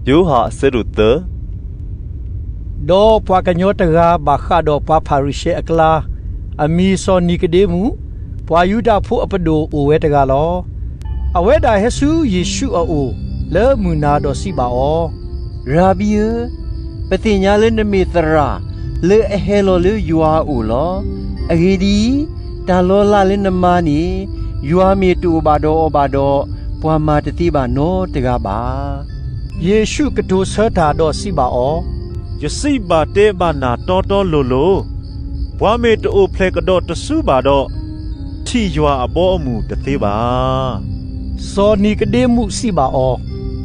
ယိၤဟၣ် အဆၢဒိၣ်သၢ. ဒီးပှၤကညီတဂၤဘၣ်ဃးဒီးပှၤဖၤရံၤၡဲအကျါ, အမံၤစီၤနံၤကဒ့မူး, ပှၤယူဒၤဖိအပဒိၣ်အိၣ်ဝဲတဂၤလီၤ. အဝဲဒၣ်ဟဲဆူယ့ၣ်ရှူးအအိၣ်လၢမုၢ်နၤဒီးစံးဘၣ်အီၤ, ရၤဘံဧၢ, ပသ့ၣ်ညါလၢနမ့ၢ်သရၣ်လၢအဟဲလီၤလၢယွၤအအိၣ်လီၤ. အဂ့ၢ်ဒ်အံၤ, တၢ်လီၤလးလၢနမၤန့ၣ်, ယွၤမ့ၢ်တအိၣ်ဘၣ်ဒီးအီၤဘၣ်ဒီး, ပှၤမၤတသ့ဘၣ်နီတဂၤဘၣ်. ယ့ၣ်ရှူးကတိၤဆၢတၢ်ဒီးစံးဘၣ်အီၤ, ယစံးဘၣ်တဲဘၣ်နၤတီတီလိၤလိၤ, ပှၤမ့ၢ်တအိၣ်ဖျဲၣ်ကဒီးတစုဘၣ်ဒီး, ထံၣ်ယွၤအဘီအမုၢ်တသ့ဘၣ်. စီၤနံၤကဒ့မူးစံးဘၣ်အီၤ,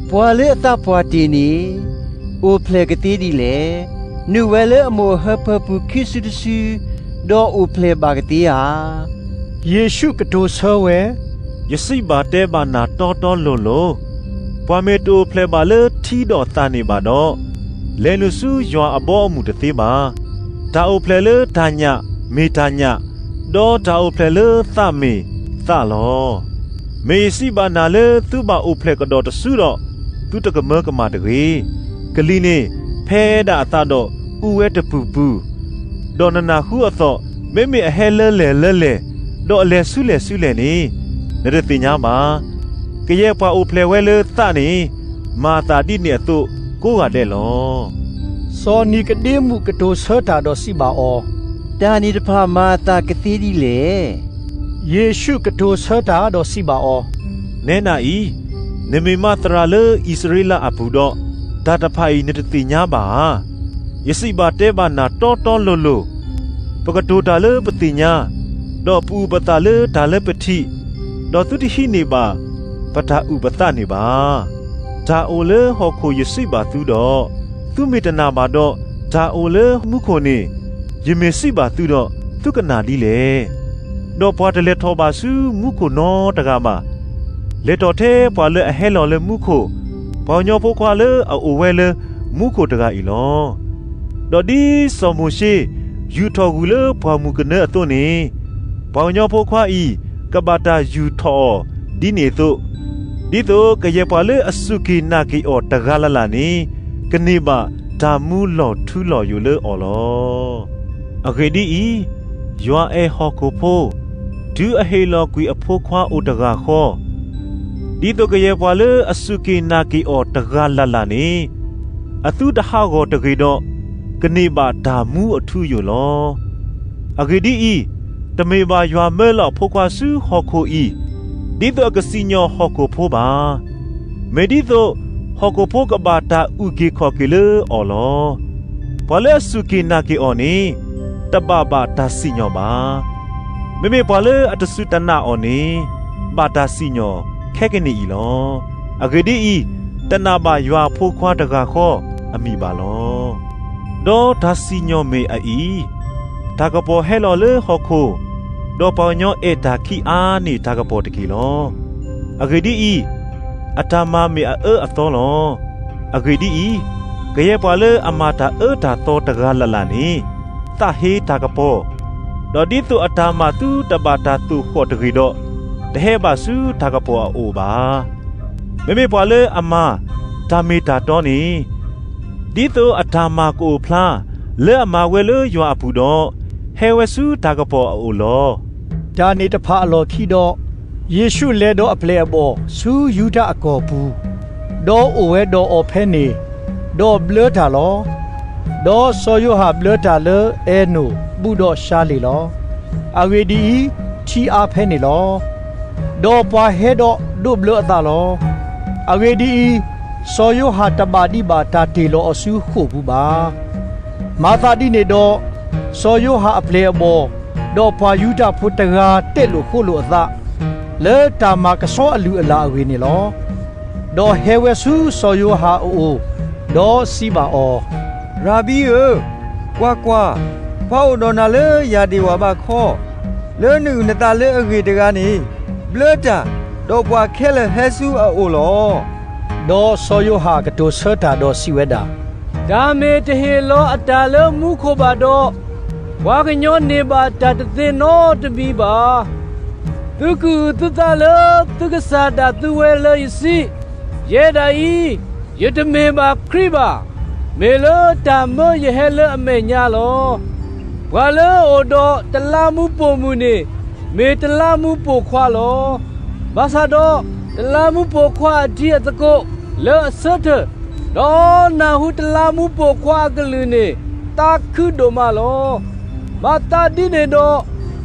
ပှၤလၢအသးပှၢ်တ့ၢ်န့ၣ် အိၣ်ဖျဲၣ်ကသ့ဒ်လဲၣ်. နုာ်ဝဲလၢအမိၢ်အဟၢဖၢပူၤခံစုတစု, ဒီးအိၣ်ဖျဲၣ်ဘၣ်ကသ့ဧါ. ယ့ၣ်ရှူးကတိၤဆၢဝဲ, ယစံးဘၣ်တဲဘၣ်နၤတီတီလိၤလိၤ, ပှၤမ့ၢ်တအိၣ်ဖျဲၣ်ဘၣ်လၢထံဒီးသးန့ၣ်ဘၣ်ဒီး, လဲၤနုာ်ဆူယွၤအဘီအမုၢ်တသ့ဘၣ်. တၢ်အိၣ်ဖျဲၣ်လၢတၢ်ညၣ်မ့ၢ်တၢ်ညၣ်, ဒီးတၢ်အိၣ်ဖျဲၣ်လၢသးမ့ၢ်သးလီၤ. မ့ၢ်ယစံးဘၣ်နၤလၢသုဘၣ်အိၣ်ဖျဲၣ်ကဒီးတစုဒီး, သုတကမၢကမၣ်တဂ့ၤ. ကလံၤန့ၣ်ဖဲဒၣ်အသးဒီးအူဝဲတပူၤပူၤ, ဒီးနနၢ်ဟူအသီၣ်, မ့မ့ၢ်အဟဲလၢလဲၣ်လၢလဲၣ်, ဒီးအလဲၤဆူလဲၣ်ဆူလဲၣ်န့ၣ်, နတသ့ၣ်ညါဘၣ်. ကယဲၢ်ပှၤအိၣ်ဖျဲၣ်ဝဲလၢသးန့ၣ်, မၤအသးဒ်န့ၣ်အသိးကိးဂၤဒဲးလီၤ. စီၤနံၤကဒ့မူးကတိၤဆၢတၢ်ဒီးစံးဘၣ်အီၤ, တၢ်န့ၣ်တဖၣ်မၤအသးကသ့ဒ်လဲၣ်. ယ့ၣ်ရှူးကတိၤဆၢတၢ်ဒီးစံးဘၣ်အီၤ, နဲဒၣ်အံၤ, နမ့ၢ်မးသရၣ်လၢအံၣ်စရ့လးအပူၤဒီး, တၢ်တဖၣ်အံၤနတသ့ၣ်ညါဘၣ်ဧါ. ယစံးဘၣ်တဲဘၣ်နၤတီတီလိၤလိၤ, ပကတိၤတၢ်လၢပသ့ၣ်ညါ, ဒီးပအုၣ်ပသးလၢတၢ်လၢပထံၣ်, ဒီးသုတဟံးန့ၢ်ဘၣ်ပတၢ်အုၣ်ပသးန့ၣ်ဘၣ်. တၢ်အိၣ်လၢဟီၣ်ခိၣ်ယစံးဘၣ်သုဒီး, သုမ့ၢ်တနာ်ဘၣ်ဒီး, တၢ်အိၣ်လၢမူခိၣ်န့ၣ် ယမ့ၢ်စံးဘၣ်သုဒီး, သုကနာ်ဒ်လဲၣ်. ဒီးပှၤတလဲၤထီၣ်ဘၣ်ဆူမူခိၣ်နီတဂၤဘၣ်, လဲၤထီၣ်ထဲပှၤလၢအဟဲလီၤလၢမူခိၣ်, ပှၤကညီဖိခွါလၢအအိၣ်ဝဲလၢမူခိၣ်တဂၤအံၤလီၤ. ဒီးဒ်စီၤမိၤၡ့ယူာ်ထီၣ်ဂုၢ်လၢပှၢ်မုၢ်ကနၢအသိးန့ၣ်, ပှၤကညီဖိခွါအံၤကဘၣ်တၢ်ယူာ်ထီၣ်အီၤဒ်န့ၣ်အသိး, ဒ်သိးကယဲၢ်ပှၤလၢအစူၢ်က့ၤနာ်က့ၤအီၤတဂၤလၢ်လၢ်န့ၣ်, ကန့ၢ်ဘၣ်တၢ်မူလီၤထူလီၤယိာ်လၢအီၤလီၤ. အဂ့ၢ်ဒ်အံၤ, ယွၤအဲၣ်ဟီၣ်ခိၣ်ဖိ, တုၤအဟ့ၣ်လီၤကွံာ်အဖိခွါအိၣ်တဂၤဃီ, ဒ်သိးကယဲၢ်ပှၤလၢအစူၢ်က့ၤနာ်က့ၤအီၤတဂၤလၢ်လၢ်န့ၣ်, အသုတဟးဂီၤတဂ့ၤဒီး, ကန့ၢ်ဘၣ်တၢ်မူအထူအယိာ်လီၤ. အဂ့ၢ်ဒ်အံၤ, တမ့ၢ်ဘၣ်ယွၤမၢလီၤအဖိခွါဆူဟီၣ်ခိၣ်အံၤ, ဒ်သိးအကစံၣ်ညီၣ်ဟီၣ်ခိၣ်ဖိဘၣ်. မ့ၢ်ဒ်သိးဟီၣ်ခိၣ်ဖိကဘၣ်တၢ်အုၣ်က့ၤခီၣ်က့ၤလၢအီၤလီၤ. ပှၤလၢအစူၢ်က့ၤနာ်က့ၤအီၤန့ၣ်, တဘၣ်ဘၣ်တၢ်စံၣ်ညီၣ်ဘၣ်. မ့မ့ၢ်ပှၤလၢအတစူၢ်တနာ်အီၤန့ၣ်, ဘၣ်တၢ်စံၣ်ညီၣ်ခဲကနံၣ်အံၤလီၤ. အဂ့ၢ်ဒ်အံၤ, တနာ်ဘၣ်ယွၤအဖိခွါတဂၤဃီအမံၤဘၣ်လီၤ. ဒီးတၢ်စံၣ်ညီၣ်မ့ၢ်အအံၤ, တၢ်ကပီၤဟဲလီၤလၢဟီၣ်ခိၣ်, ဒီးပှၤကညီအဲၣ်တၢ်ခံးအါန့ၢ်တၢ်ကပီၤတက့ၢ်လီၤ. အဂ့ၢ်ဒ်အံၤ, အတၢ်မၤမ့ၢ်အအၢအသီလီၤ. အဂ့ၢ်ဒ်အံၤ, ကယဲၢ်ပှၤလၢအမၤတၢ်အၢတၢ်သီတဂၤလၢ်လၢ်န့ၣ်, သးဟ့တၢ်ကပီၤ, ဒီးဒ်သိးအတၢ်မၤသုတဘၣ်တၢ်သိၣ်ဃီၣ်တဂ့ၤဒီး, တဟဲဘၣ်ဆူတၢ်ကပီၤအအိၣ်ဘၣ်. မ့မ့ၢ်ပှၤလၢအမၤတၢ်မ့ၢ်တၢ်တီန့ၣ်, ဒ်သိးအတၢ်မၤကအိၣ်ဖျါ လၢအမၤဝဲလၢယွၤအပူၤဒီး, ဟဲဝဲဆူတၢ်ကပီၤအအိၣ်လီၤ. တၢ်န့ၣ်တဖၣ်အလီၢ်ခံဒီး, ယ့ၣ်ရှူးလဲၤဒီးအပျဲၢ်အဘီၣ်ဆူယူဒၤအကီၢ်ပူၤ, ဒီးအိၣ်ဝဲဒီးအီၤဖဲန့ၣ်, ဒီးဘျၢတၢ်လီၤ. ဒီးစီၤယိၤဟၣ်ဘျၢတၢ်လၢအဲနိၣ်ဘူးဒီးၡၤလ့ၣ်လီၤ. အဂ့ၢ်ဒ်အံၤ, ထံအါဖဲန့ၣ်လီၤ. ဒီးပှၤဟဲဒီးဒိးဘျၢအသးလီၤ. အဂ့ၢ်ဒ်အံၤ, စီၤယိၤဟၣ်တဘၣ်ဒံးဘၣ်တၢ်တ့ၢ်လီၤအီၤဆူဃိာ်ပူၤဘၣ်. မၤသးဒ်န့ၣ်ဒီး, စီၤယိၤဟၣ်အပျဲၢ်အဘီၣ်, ဒီးပှၤယူဒၤဖိတဂၤတဲာ်လိာ်ဃိလိာ်အသး, လၢတၢ်မၤကဆှီအလုၢ်အလၢ်အဂ့ၢ်န့ၣ်လီၤ. ဒီးဟဲဝဲဆူစီၤယိၤဟၣ်အအိၣ်, ဒီးစံးဘၣ်အီၤ, ရၤဘံဧၢ, ကွၢ်ကွၢ်, ပှၤအိၣ်ဒီးနၤလၢယၢ်ဒံၣ်ဝၢ်ဘးခီ, လၢနအုၣ်နသးလၢအဂ့ၢ်တဂၤန့ၣ်, ဘျၢတၢ်, ဒီးပှၤခဲလၢာ်ဟဲဆူအအိၣ်လီၤ. ဒီးစီၤယိၤဟၣ်ကတိၤဆၢတၢ်ဒီးစံးဝဲဒၣ်, တၢ်မ့ၢ်တဟ့ၣ်လီၤအတၢ်လၢမူခိၣ်ဘၣ်ဒီး, ပှၤကညီန့ၢ်ဘၣ်တၢ်တသ့နီတမံၤဘၣ်. သုကအုၣ်သုသးလၢသုကစၢ်ဒၣ်သုဝဲလၢယစံး, ယဲဒၣ်အံၤ, ယတမ့ၢ်ဘၣ်ခရံာ်ဘၣ်, မ့ၢ်လၢတၢ်မၢယဟဲလၢအမဲာ်ညါလီၤ. ပှၤလၢအအိၣ်ဒီးတလးမူပိာ်မုၣ်န့ၣ် မ့ၢ်တလးမူပိာ်ခွါလီၤ. ဘၣ်ဆၣ်ဒီး တလးမူပိာ်ခွါအတံၤအသကိးလၢအဆၢထၢၣ်, ဒီးနၢ်ဟူတလးမူပိာ်ခွါအကလုၢ်န့ၣ် သးခုဒိၣ်မးလီၤ. မၤသးဒ်န့ၣ်ဒီး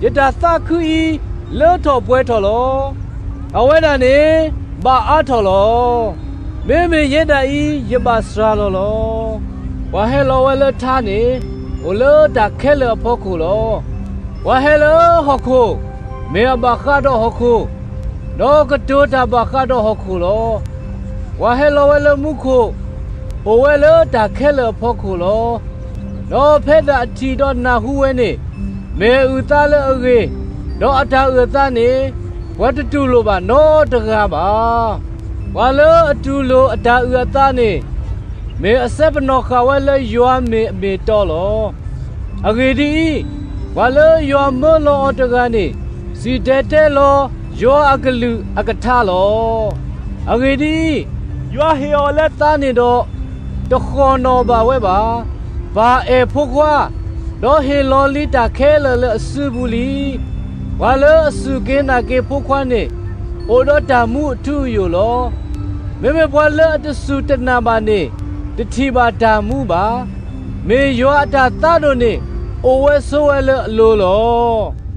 ယတၢ်သးခုအံၤ လၢထီၣ်ပှဲၤထီၣ်လီၤ. အဝဲဒၣ်န့ၣ် ဘၣ်အါထီၣ်လီၤ. မ့မ့ၢ်ယဲဒၣ်အံၤ ယဘၣ်စှၤလီၤလီၤ. ပှၤဟဲလီၤဝဲလၢထါန့ၣ် အိၣ်လၢတၢ်ခဲလၢာ်အဖီခိၣ်လီၤ. ပှၤဟဲလၢဟီၣ်ခိၣ် မ့ၢ်အဘၣ်ဃးဒီးဟီၣ်ခိၣ်, ဒီးကတိၤတၢ်ဘၣ်ဃးဒီးဟီၣ်ခိၣ်လီၤ. ပှၤဟဲလီၤဝဲလၢမူခိၣ် အိၣ်ဝဲလၢတၢ်ခဲလၢာ်အဖီခိၣ်လီၤ. ဒီးဖဲဒၣ်အထံၣ်ဒီးနၢ်ဟူဝဲန့ၣ် မ့ၢ်အအုၣ်အသါလၢအဂ့ၤ, ဒီးအတၢ်အုၣ်အသါန့ၣ် ပှၤတတူၢ်လိာ်ဘၣ်နီတဂၤဘၣ်. ပှၤလၢအတူၢ်လိာ်အတၢ်အုၣ်အသါန့ၣ် မ့ၢ်အစဲပနီၣ်ဃာ်ဝဲလၢယွၤမ့ၢ်အမ့ၢ်အတီလီၤ. အဂ့ၢ်ဒ်အံၤ, ပှၤလၢယွၤမၢလီၤအီၤတဂၤန့ၣ် စံၣ်တဲၤတဲလီၤယွၤအကလုၢ်အကထါလီၤ. အဂ့ၢ်ဒ်အံၤ, ယွၤဟ့ၣ်အီၤလၢသါန့ၣ်ဒီး တဃီၣ်နီၣ်ဘၣ်ဝဲဘၣ်. ပၢ်အဲၣ်ဖိခွါ, ဒီးဟ့ၣ်လီၤလံတၢ်ခဲလၢာ်လၢအစုပူၤလံ. ပှၤလၢအစူၢ်က့ၤနာ်က့ၤဖိခွါန့ၣ် အိၣ်ဒီးတၢ်မူအထူအယိာ်လီၤ. မ့မ့ၢ်ပှၤလၢအတစူၢ်တနာ်ဘၣ်န့ၣ် တထံၣ်ဘၣ်တၢ်မူဘၣ်. မ့ၢ်ယွၤအတၢ်သါဒိၣ်န့ၣ် အိၣ်ဝဲဆိးဝဲလၢအလိၤလီၤ.